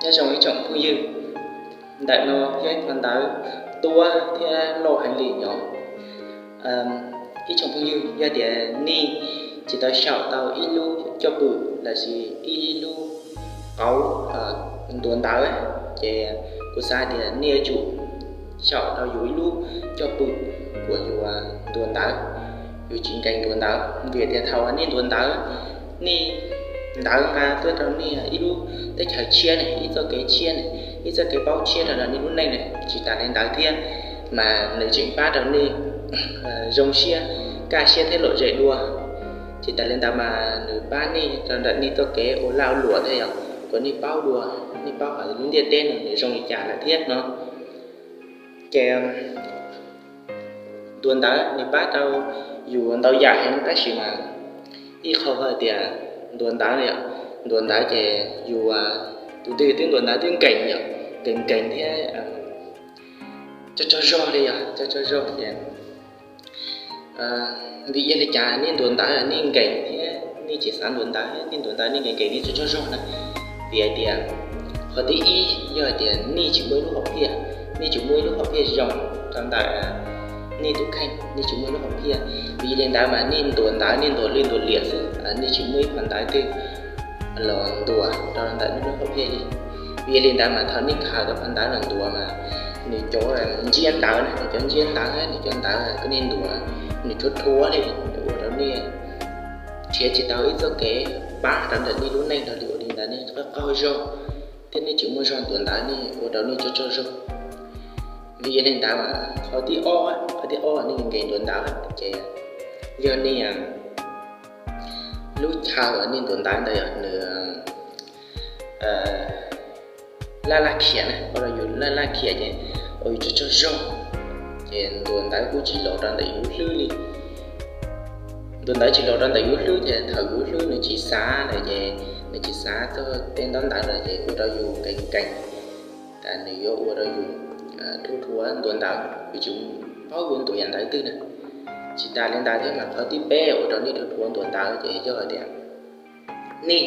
Nyob zoo ib tsoom phooj ywg, ntawm no yog ib phau ntawv tuab thiab loj heev li no. Ib tsoom phooj ywg, yog tias nej tsis tau xyaum tau ib lub coj pwm lossis ib lub qauv ntuas ntawv, ces kuv xav tias nej yuav tsum xyaum tau yus ib lub coj pwm uas yus ntuas ntawv, yus tsis nkees ntuas ntawv. Vim tias thaum nej ntuas ntawv, nej ntawv nqa tuaj rau nej ib lub teb chaws tshiab ne, ib txoj kev tshiab ne, ib txoj kev paub tshiab rau nej lub neej ne. Tsis tas li ntawd thiab, mas nws tseem pab rau nej zoo siab, kaj siab thiab lom zem dua. Tsis tas li ntawd mas nws pab nej rau ntawm nej txoj kev ua laj ua luam thiab yog kom nej paub dua, nej paub hais lub ntiaj teb no nws zoo li cas lawm thiab no. Ces ntuas ntawv nws pab rau yus ntau yam heev, tab sis mas ib qho hais tias ntuas ntawv, ntuas ntawv ces yus, tus twg twb ntuas ntawv twb nkees yom, nkees nkees thiab tsaug tsaug zog li yog tsaug tsaug zog ces vim yog li cas nej ntuas ntawv nej nkees thiab nej tsis xav ntuas ntawv, nej ntuas ntawv nej nkees nkees nej tsaug tsaug zog na? Vim hais tias qhov thib ib yog hais tias nej tsis muaj ib lub hom phiaj, nej tsis muaj ib lub hom phiaj zoo rau ntawm nej tus kheej, nej tsis muaj ib lub hom phiaj. Vim li ntawd mas nej ntuas ntawv nej ntuas lwj ntuas liam xwb, nej tsis muaj ib phau ntawv twg los ntuas rau ntawm nej lub hom phiaj li. Vim li ntawd mas thaum nej khaws tau phau ntawv los ntuas mas nws cov ntsiab ntawv, nws cov ntsiab ntawv, nws cov ntawv kom nej ntuas nws rhuav rhuav li, ua rau nej nrhiav tsis tau ib txoj kev pab rau ntawm nej lub neej rau li. Ua li ntawd nej qaug qaug zog thiab nej tsis muaj zog ntuas ntawv, nej ua rau nej tsaug tsaug zog. Vim li ntawd mas qhov thib ob, qhov thib ob nej nkees ntuas ntawv ces yog nej lub chaw uas nej ntuas ntawv ntawd nws laj laj khiam na, ua rau yus laj laj khiam ces ua yus tsaug tsaug zog, ces ntuas ntawv kuj tsis los rau ntawm yus lub hlwb li. Ntuas ntawv tsis los rau ntawm yus lub hlwb ces thaum yus lub hlwb nws tsis xav lawm ces nws tsis xav txog tej ntaub ntawv lawm ces ua rau yus nkees nkees, nws yuav ua rau yus rhuav rhuav ntuas ntawv, yus tsis paub yuav ntuas yam ntawv twg na. Tsis tas li ntawd thiab mas qhov thib peb ua rau nej rhuav rhuav ntuas ntawv ces yog tias nej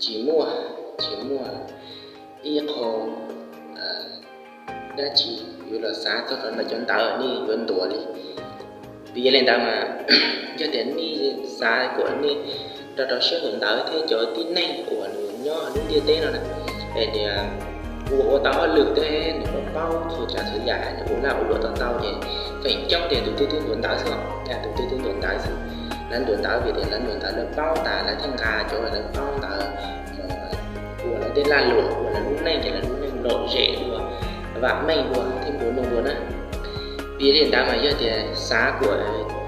tsis muaj, tsis muaj ib qho dab tsi yuav los xav txog rau ntawm cov ntawv nej yuav ntuas li. Vim yog li ntawd mas yog tias nej xav kom nej rau rau siab ntuas ntawv thiab cov tib neeg uas nws nyob lub ntiaj teb no na, es nws ua ua tau hauj lwm thiab nws paub paub txhua tsav txhua yam, nws ua laj ua luam tau tau ces feem coob tias tus twg twb ntuas ntawv xwb, tus twg twb ntuas ntawv xwb. Lawv ntuas ntawv vim tias lawv ntuas ntawv lawv paub tas lawv thiaj nqa cov lawv paub ntawd mus ua lawv tej laj luam, ua lawv lub neej ces lawv lub neej lom zem dua, vam meej dua thiab nplua nuj dua na. Vim li ntawd mas yog tias xav kom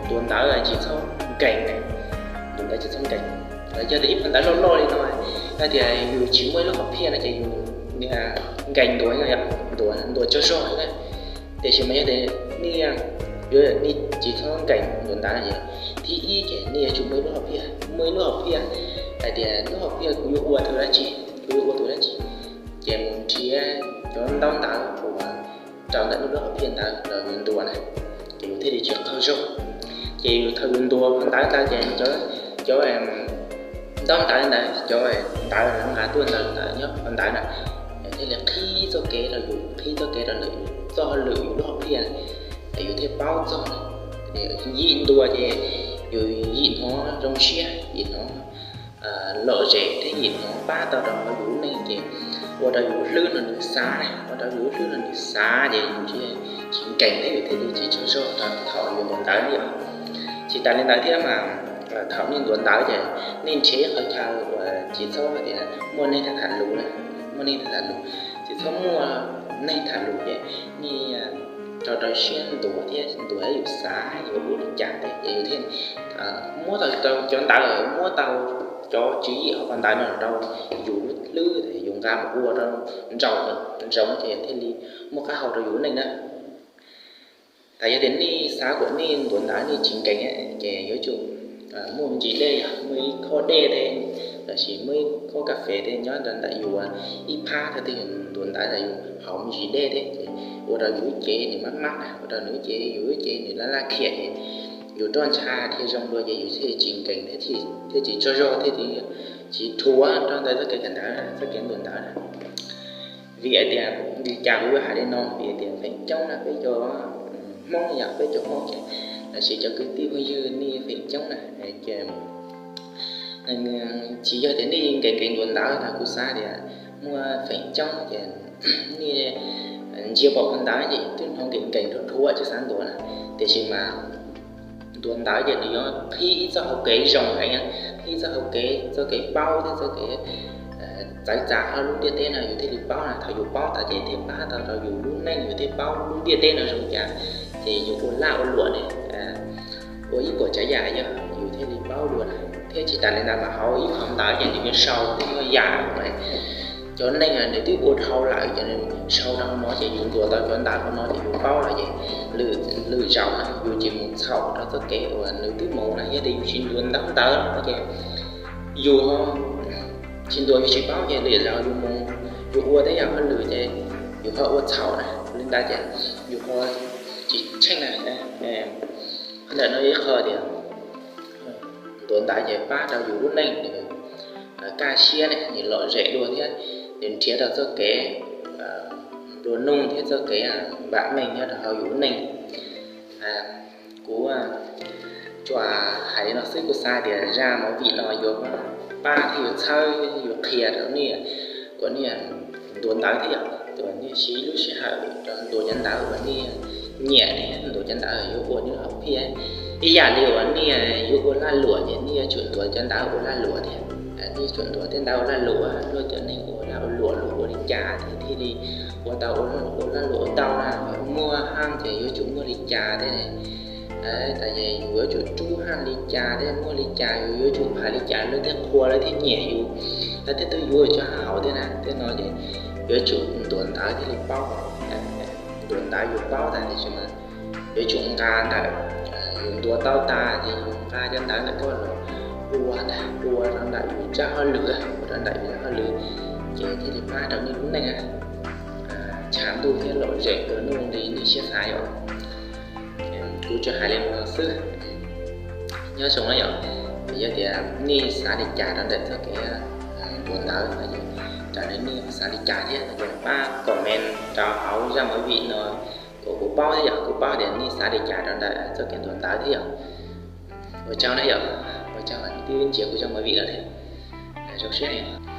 ntuas ntawv tsis txhob nkees, ntuas ntawv tsis txhob nkees, yog tias ib phau ntawv loj loj li no, yog tias yus tsis muaj ib lub hom phiaj no ces yus nkees ntuas, ntuas ntuas tsaug zog na. Tiam sis mas yog tias nej yuav nej tsis txhob nkees ntuas ntawv no ces thib ib ces nej yuav tsum muaj ib lub hom phiaj, muaj ib lub hom phiaj hais tias lub hom phiaj kuv yuav ua tus dab tsi, kuv yuav ua tus dab tsi, ces mus nrhiav cov ntaub ntawv uas rau ntawm nej lub hom phiaj ntawd los yus ntuas na, ces yus thiaj li tsis qaug zog. Ces yus thaum yus ntuas phau ntawv ntawd ces cov ntaub ntawv ntawd, cov ntawv nqa tuaj ntawd ntawd nyob phau ntawv na, thiaj li qhib txoj kev rau yus, qhib txoj kev rau ntawm yus txoj hauj lwm yus lub hom phiaj, yus thiaj paub txog. Yim ntuas ces yus yim hnov zoo siab, yim hnov lom zem thiab yim hnov pab tau rau yus lub neej ces ua rau yus lub hlwb no nws xav, ua rau yus lub hlwb no nws xav ces yus thiaj tsis nkees thiab yus thiaj li tsis tsaug zog rau thaum yus ntuas ntawv yom. Tsis tas li ntawd thiab mas thaum nej ntuas ntawv ces nej nrhiav ib qhov chaw uas tsis txhob tias muaj neeg tham tham lus na, muaj neeg tham tham lus, tsis txhob muaj neeg tham lus ces nej rau rau siab ntuas thiab ntuas yus xav yuav ua li cas thiab ces yus thiaj muab tau cov ntawv, muab tau cov tswv yim hauv phau ntawv no rau yus lub hlwb, yus nqa mus ua rau ntsaum ntsoov ces thiaj li muaj qab hau rau yus lub neej na. Tas yog tias nej xav kom nej ntuas ntawv nej tsis nkees ces yuav tsum muaj me ntsis dej, yog muaj ib khob dej thiab lossis muaj ib khob kas fes thiab nyob rau ntawm yus ib phab thaum twg yus ntuas ntawv ntawd yus haus me ntsis dej thiab ces ua rau yus lub cev nws mab mab na, ua rau nws lub cev, yus lub cev nws laj laj khiam ces yus roj ntsha dhia zoo dua ces yus thiaj tsis nkees, thiaj tsis tsaug zog, thiaj tsis dhuav rau ntawm txoj kev kawm ntawv, txoj kev ntuas ntawv na. Vim hais tias li cas kuv yuav hais li no, vim hais tias feem coob na peb cov Hmoob, yog peb cov Hmoob ces los sis cov kwv tij phooj ywg nej feem coob na ces tsis yog tias nej nkees nkees ntuas ntawv no, kuv xav tias muaj feem coob ces nej ntsia pom ntawv ces twb hnov nkees nkees dhuav dhuav tsis xav ntuas na. Tiam sis mas ntuas ntawv ces nws yuav qhib ib txoj hau kev zoo heev, qhib txoj hau kev, txoj kev paub thiab txoj kev txawv txav hauv lub ntiaj teb no yus thiaj li paub na. Thaum yus paub tas ces thiaj pab tau rau yus lub neej, yus thiaj paub lub ntiaj teb no zoo cas, ces yus ua laj ua luam ne, ua ib puas tsav yam yog yus thiaj li paub dua na. Thiab tsis tas li ntawd mas hauv ib qho ntawv ces nws yuav sau tib yam cov neeg nws twb ua dhau lawm ces nws sau rau hauv no ces yus ntuas tau cov ntawv hauv no ces yus paub lawm ces lwm zaus na yus tsis mus txhaum rau txoj kev uas nws twb mus na. Yog tias yus tsis ntuas ntawv ntawv no ces yus tsis ntuas yus tsis paub ces lwm zaus yus mus yus ua tej yam hauj lwm ces yus ho ua txhaum na, li ntawd ces yus ho tsis tsheej na. Qhov ntawm no ib qho tias ntuas ntawv ces pab rau yus lub neej nws kaj siab ne, nws lom zem dua thiab nws nrhiav tau txoj kev nplua nuj thiab txoj kev vam meej nyob rau hauv yus lub neej. Kuv tsuas hais li no xwb, kuv xav tias zaj movie no yuav pab thiab yuav txhawb yuav qhia rau nej kom nej ntuas ntawv thiab yog nej siv lub sij hawm rau ntuas cov ntawv uas nej nyiam thiab ntuas cov ntawv yuav ua nej lub hom phiaj. Ib yam li uas nej yuav ua lag luam ces nej yuav tsum ntuas cov ntawv ua lag luam thiab, nej yuav tsum ntuas tej ntawv ua lag luam, luag cov neeg ua lag ua luam luag ua li cas thiaj thiaj li ua tau, ua lag luam ua tau na. Muaj haj ces yuav tsum muaj li cas thiab, tas ces yus yuav tsum rub haj li cas thiab muaj li cas, yus yuav tsum phais li cas lawv thiaj qhuas lawv thiaj nyiam yus, lawv thiaj tuaj yuav yus cov haj haus thiab na. Tej no ces yuav tsum ntuas ntawv thiaj li paub. Ntuas ntawv yus paub tas tiam sis mas yuav tsum nqa ntawm, yus ntuas tau tas ces yus nqa cov ntawv ntawm koj los ua ntag, ua rau ntawm yus tsab hauj lwm, ua rau ntawm yus tsab hauj lwm, ces thiaj li pab rau nej lub neej tshav ntuj thiab lom zem dua nuj li nej siab xav yom. Kuv tsuas hais li no xwb. Nyob zoo na yom, yog tias nej xav li cas rau ntawm txoj kev ntuas ntawv, raws li nej xav li cas thiab no ces pab comment rau hauv zaj movie no kom kuv paub thiab yom, kuv paub tias nej xav li cas rau ntawm txoj kev ntuas ntawv thiab yom. Ua tsaug na yom, ua tsaug twb ntsia kuv zaj movie no thiab. Zoo siab.